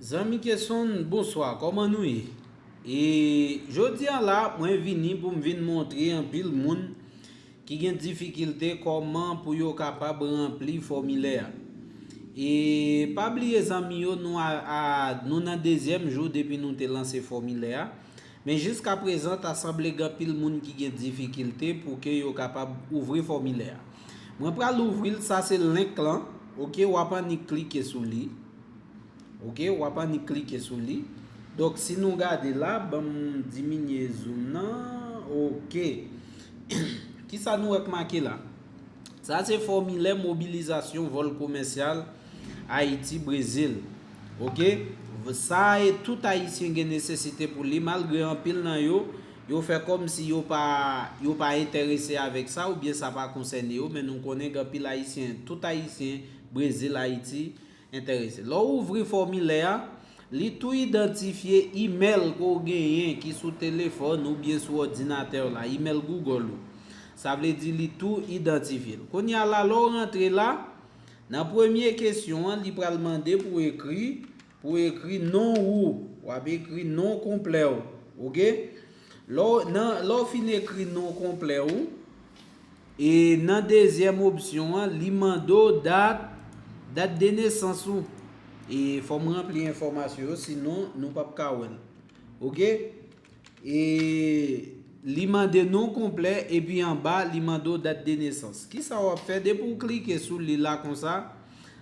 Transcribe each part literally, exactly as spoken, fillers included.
Zanmi Kesson, bonswa, kòman nou ye? E jodi a la, mwen vini pou m vin montre anpil moun ki gen difikilte kòman pou yo kapab ranpli fòmilè a. E pa bliye zanmi yo, nou a, a, nou nan dezyèm jou depi nou te lanse fòmilè a. Men jiskaprezan, ta sanble gen anpil moun ki gen difikilte pou ke yo kapab ouvri fòmilè a. Mwen pral ouvri l, sa se link lan. Oke, w ap annik klike sou li. Oke, w ap annik klike sou li. Donk, si nou gade la, ban m diminye zoom nan. Oke. Kisa nou wè k make la? Sa se fòmilè mobilizasyon vòl komèsyal Ayiti-Brezil. Oke? Sa e tout Ayisyen gen nesesite pou li, malgre anpil nan yo, yo fè kòmsi yo pa, yo pa enterese avèk sa, oubyen sa pa konsène yo, men nou konnen gen anpil Ayisyen, tout Ayisyen, Brezil, Ayiti, enterese. Lè w ouvri fòmilè a, li tou idantifye imèl ke w genyen ki sou telefòn oubyen sou òdinatè w la, imèl Google ou. Sa vle di li tou idantifye l. Kounye a la, lè w rantre la, nan premye kesyon an, li pral mande pou w ekri, pou w ekri non ou. W ap ekri non konplè w. Oke? Lè w, nan, lè w fin ekri non konplè w, e nan dezyèm opsyon an, li mande w dat, dat de nesans ou. E fò m ranpli enfòmasyon yo, sinon nou p ap ka wè l. Oke? E li mande non konplè, epi anba, li mande w dat de nesans. Kisa w ap fè? Depi w klike sou li la konsa,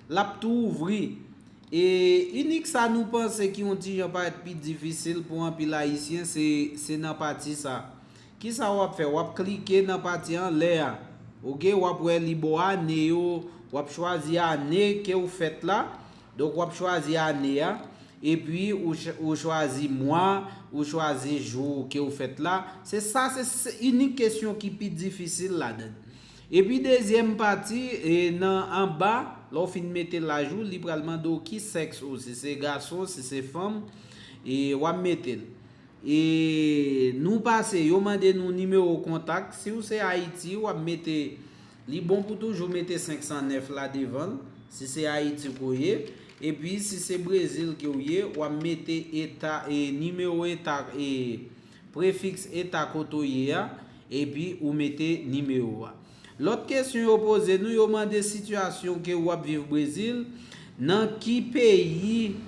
l ap tou ouvri. E inik sa nou panse ki yon ti jan parèt pi difisil pou anpil Ayisyen, se, se nan pati sa. Kisa w ap fè? W ap klike nan pati anlè a. Oke, w ap wè li ba w ane yo, w ap chwazi ane ke w fèt la. Donk, w ap chwazi ane a, epi ou ch-, ou chwazi mwa, ou chwazi jou ke w fèt la. Se sa, se, se inik kesyon ki pi difisil ladan. Epi dezyèm pati, e nan anba, lè w fin mete laj ou, li pral mande w ki sèks ou, si se gason, si se fanm, e w ap mete l. E nou pase, yo mande nou nimewo kontak. Si w se Ayiti, w ap mete, li bon pou toujou mete senk san nèf la devan l, si se Ayiti ke w ye. Epi, si se Brezil ke w ye, w ap mete eta, e, nimewo eta, e, prefiks eta kote w ye a, epi ou mete nimewo a. Lòt kesyon yo poze nou, yo mande sitiyasyon ke w ap viv Brezil, nan ki peyi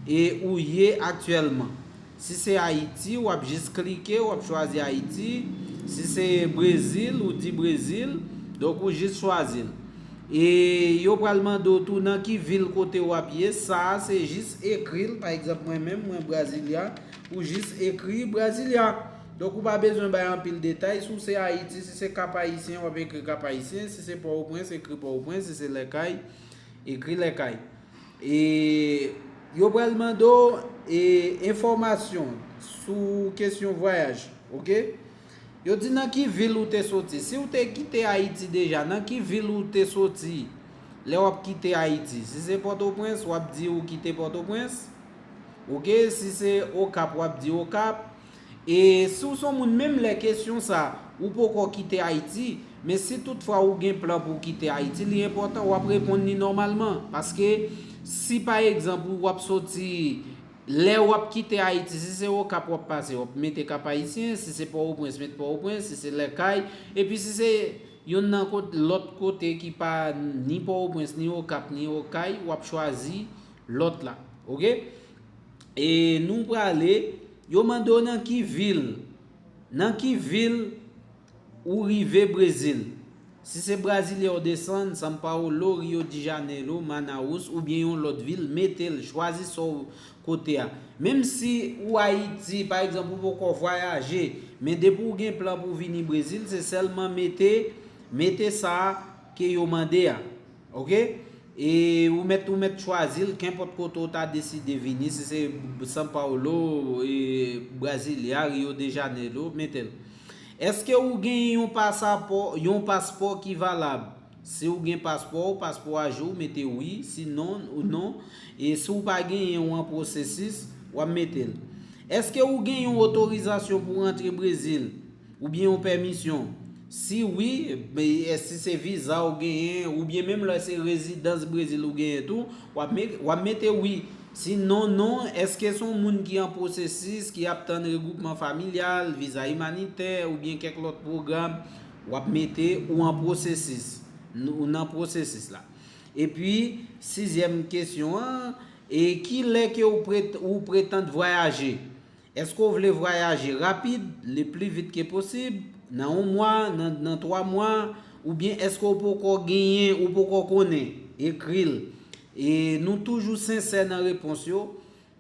e ou ye aktyèlman. Si se Ayiti, w ap jis klike, w ap chwazi Ayiti. Si se Brezil, ou di Brezil, donk ou jis chwazi l. E yo pral mande w tou nan ki vil kote w ap ye. Sa a, se jis ekri l. Pa egzanp, mwen menm, mwen Brasilia, ou jis ekri Brasilia. Donk, ou pa bezwen bay anpil detay. Si w se Ayiti, si se Kap Ayisyen, w ap ekri Kap Ayisyen. Si se Pòtoprens, ekri Pòtoprens. Si se Lèkay, ekri Lèkay. E yo pral mande w, e, enfòmasyon sou kesyon vwayaj, oke? Yo di nan ki vil ou te soti. Si w te kite Ayiti deja, nan ki vil ou te soti lè w ap kite Ayiti? Si se Pòtoprens, w ap di ou kite Pòtoprens. Oke, si se Okap, w ap di Okap. E si w se yon moun, menm lè kesyon sa, ou poko kite Ayiti, men si toutfwa ou gen plan pou w kite Ayiti, li enpòtan w ap reponn li nòmalman. Paske si pa egzanp ou w ap soti, lè w ap kite Ayiti, si se Okap w ap pase, w ap mete Kap Ayisyen, si se Pòtoprens, met Pòtoprens, si se Lèkay, epi si se youn nan kot-, lòt kote ki pa ni Pòtoprens, ni Okap, ni Okay, w ap chwazi lòt la. Oke? E nou prale, yo mande w nan ki vil, nan ki vil ou rive Brezil. Si se Brasilia ou desann, São Paulo, Rio de Janeiro, Manaus, oubyen yon lòt vil, mete l, chwazi sa w kote a. Menm si ou Ayiti, pa egzanp, ou poko vwayaje, men depi w gen plan pou w vini Brezil, se sèlman mete, mete sa a ke yo mande a. Oke? E ou mèt, ou mèt chwazi l, kenpòt kote w ta deside vini, si se São Paulo, e, Brasilia, Rio de Janeiro, mete l. Èske ou gen yon pasapò, yon paspò ki valab? Si w gen paspò, paspò ajou, mete wi, si non, ou non. E si w pa genyen, ou an pwosesis, w ap mete l. Èske ou gen yon otorizasyon pou rantre Brezil? Oubyen yon pèmisyon? Si wi, e, si se viza ou genyen, oubyen menm lè se rezidans Brezil ou genyen tou, w ap me-, w ap mete wi. Sinon, non, èske se yon moun ki an pwosesis, ki ap tann regwoupman familyal, viza imanitè, oubyen kèk lòt pwogram w ap mete, ou an pwosesis, ou nan pwosesis la? Epi, sizyèm kesyon an, e kilè ke ou, ou pretann vwayaje? Èske w vle vwayaje rapid, le pli vit ke posib, nan yon mwa, nan, nan twa mwa, oubyen èske w poko genyen, ou poko konnen? Ekri l. E nou toujou sensè nan repons yo.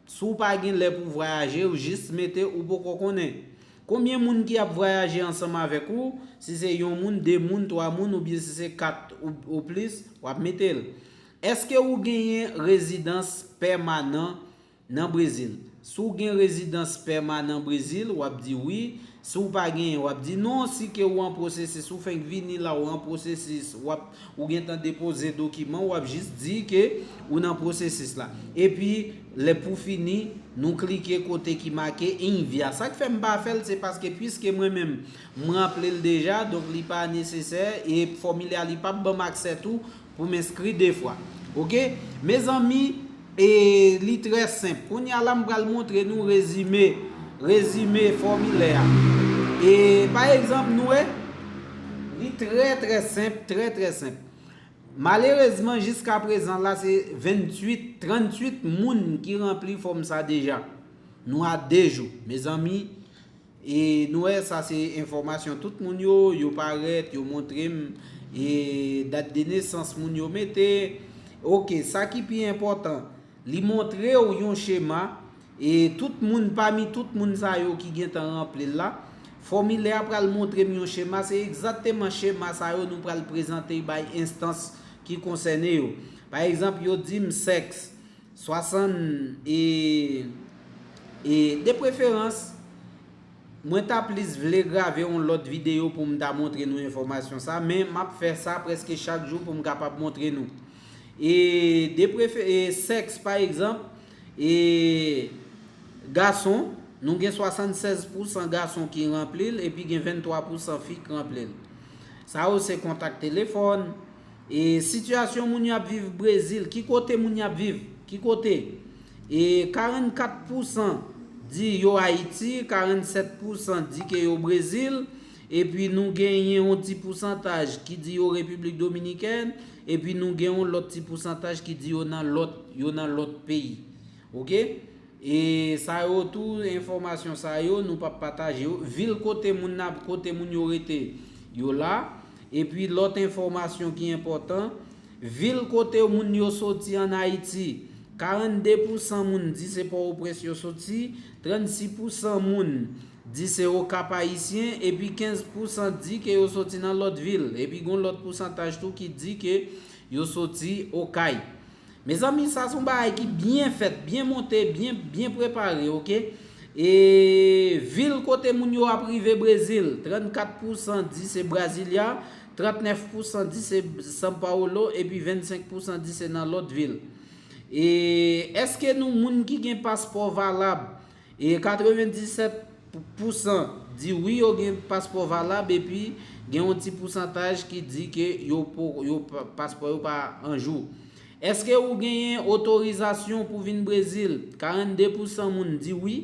Si w pa gen lè pou vwayaje, ou jis mete ou poko konnen. Konbyen moun ki ap vwayaje ansanm avèk ou? Si se yon moun, de moun, twa moun, oubyen si se kat ou, ou plis, w ap mete l. Èske ou genyen rezidans pèmanan nan Brezil? Si w gen rezidans pèmanan Brezil, w ap di wi. Si w pa genyen, w ap di non. Si ke ou an pwosesis, ou fenk vini la, ou an pwosesis, w ap, ou gentan depoze dokiman, w ap jis di ke ou nan pwosesis la. Epi, lè pou fini, nou klike kote ki make envia. Sa k fè m pa fè l, se paske piske mwen menm, m ranpli l deja, donk li pa nesesè, e fòmilè a li p ap ban m aksè tou pou m enskri de fwa. Oke? Mezanmi, e li trè senp. Kounye a la, m pral montre nou rezime, rezime fòmilè a. E, pa egzanp, nou wè, li trè, trè senp, trè, trè senp. Malerezman, jiska prezan la, se venntuit, tranntuit moun ki ranpli fòm sa deja. Nou a de jou. Mezanmi, e nou wè, sa se enfòmasyon tout moun yo, yo parèt, yo montre m, e dat de nesans moun yo mete. Oke, sa ki pi enpòtan, li montre w yon chema, e tout moun, pami tout moun sa yo ki gentan ranpli l la, fòmilè a pral montre m yon chema, se egzakteman chema sa yo nou pral prezante bay enstans ki konsène yo. Pa egzanp, yo di m sèks, swasann, e, e de preferans, mwen ta plis vle grave yon lòt videyo pou m ta montre nou enfòmasyon sa, men m ap fè sa prèske chak jou pou m kapab montre nou. E de prefe-, e sèks, pa egzanp, e gason, nou gen swasannsèz pousan gason ki ranpli l, epi gen venntwa pousan fi k ranpli l. Sa yo se kontak telefòn, e sitiyasyon moun yo ap viv Brezil, ki kote moun yo ap viv? Ki kote? E karannkat pousan di yo Ayiti, karannsèt pousan di ke yo Brezil, epi nou genyen yon ti pousantaj ki di yo Repiblik Dominikèn, epi nou gen yon lòt ti pousantaj ki di yo nan lòt, yo nan lòt peyi. Oke? E sa yo tou, enfòmasyon sa yo, nou p ap pataje yo. Vil kote moun ap, kote moun yo rete, yo la. Epi lòt enfòmasyon ki enpòtan, vil kote moun yo soti ann Ayiti, karannde pousan moun di se Pòtoprens yo soti, trannsis pousan moun di se Okap Ayisyen, epi kenz pousan di ke yo soti nan lòt vil, epi gon lòt pousantaj tou ki di ke yo soti Okay. Mezanmi, sa se yon bagay ki byen fèt, byen monte, byen, byen prepare, oke? E vil kote moun yo ap rive Brezil, trannkat pousan di se Brasilia, trannèf pousan di se São Paulo, epi vennsenk pousan di se nan lòt vil. E èske nou moun ki gen paspò valab, e katrevendisèt pousan di wi, yo gen paspò valab, epi gen yon ti pousantaj ki di ke yo po-, yo pa, paspò yo pa anjou. Èske ou genyen otorizasyon pou vin Brezil? Karannde pousan moun di wi,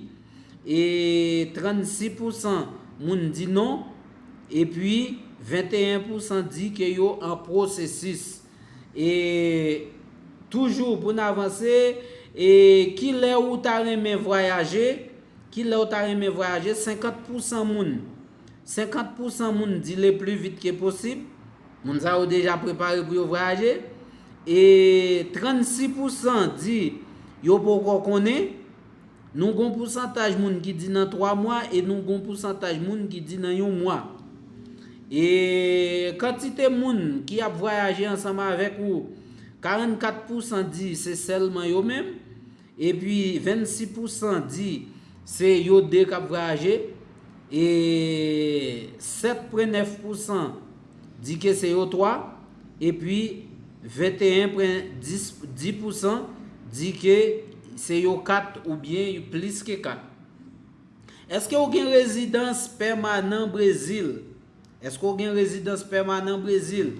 e trannsis pousan moun di non, epi venteyen pousan di ke yo an pwosesis. E toujou pou n avanse, e kilè ou ta renmen vwayaje? Kilè ou ta renmen vwayaje? Senkant pousan moun, senkant pousan moun di le pli vit ke posib. Moun sa yo deja prepare pou yo vwayaje. E trannsis pousan di yo poko konnen. Nou gon pousantaj moun ki di nan twa mwa e nou gon pousantaj moun ki di nan yon mwa. E kantite moun ki ap vwayaje ansanm avèk ou, karannkat pousan di se sèlman yo menm, epi vennsis pousan di se yo de k ap vwayaje, e sèt pwen nèf pousan di ke se yo twa, epi venteyen pwen dis, dis pousan di ke se yo kat oubyen plis ke kat. Èske w gen rezidans pèmanan Brezil? Èske w gen rezidans pèmanan Brezil?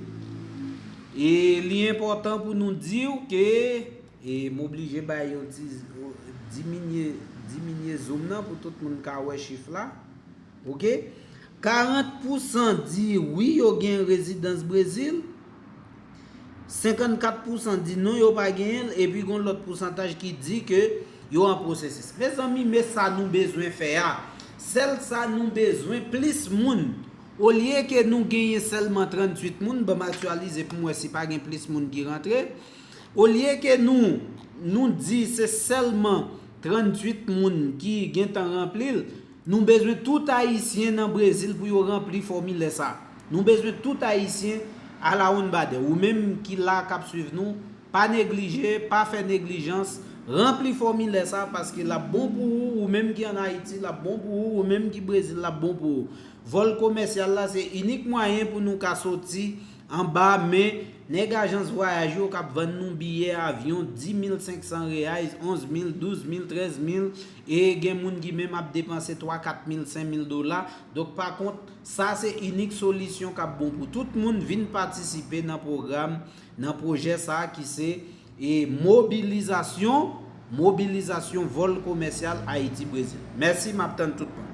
E li enpòtan pou nou di w ke E m oblije bay yon ti diminye, diminye zoom nan pou tout moun ka wè chif la. Ok? Karant pousan di wi, yo gen rezidans Brezil. Senkannkat pousan di non, yo pa genyen l, epi gon lòt pousantaj ki di ke yo an pwosesis. Mezanmi, men sa nou bezwen fè a. Sèl sa nou bezwen, plis moun. Olye ke nou genyen sèlman tranntuit moun, ban m aktyalize pou m wè si pa gen plis moun ki rantre. Olye ke nou, nou di se sèlman tranntuit moun ki gentan ranpli l, nou bezwen tout Ayisyen nan Brezil pou yo ranpli fòmilè sa. Nou bezwen tout Ayisyen alawonnbadè. Ou menm ki la k ap swiv nou, pa neglije, pa fè neglijans, ranpli fòmilè sa paske l ap bon pou ou, ou menm ki ann Ayiti, l ap bon pou ou, ou menm ki Brezil, l ap bon pou ou. Vòl komèsyal la se inik mwayen pou nou ka soti anba men nèg ajans vwayaj yo k ap vann nou biyè avyon dis mil senksan reais, onz mil, douz mil, trèz mil, e gen moun ki menm ap depanse twa, kat mil, senk mil dola. Donk, pa kont, sa se inik solisyon k ap bon pou tout moun vin patisipe nan pwogram, nan pwojè sa a ki se e mobilizasyon, mobilizasyon vòl komèsyal Ayiti-Brezil. Mèsi, m ap tann tout moun.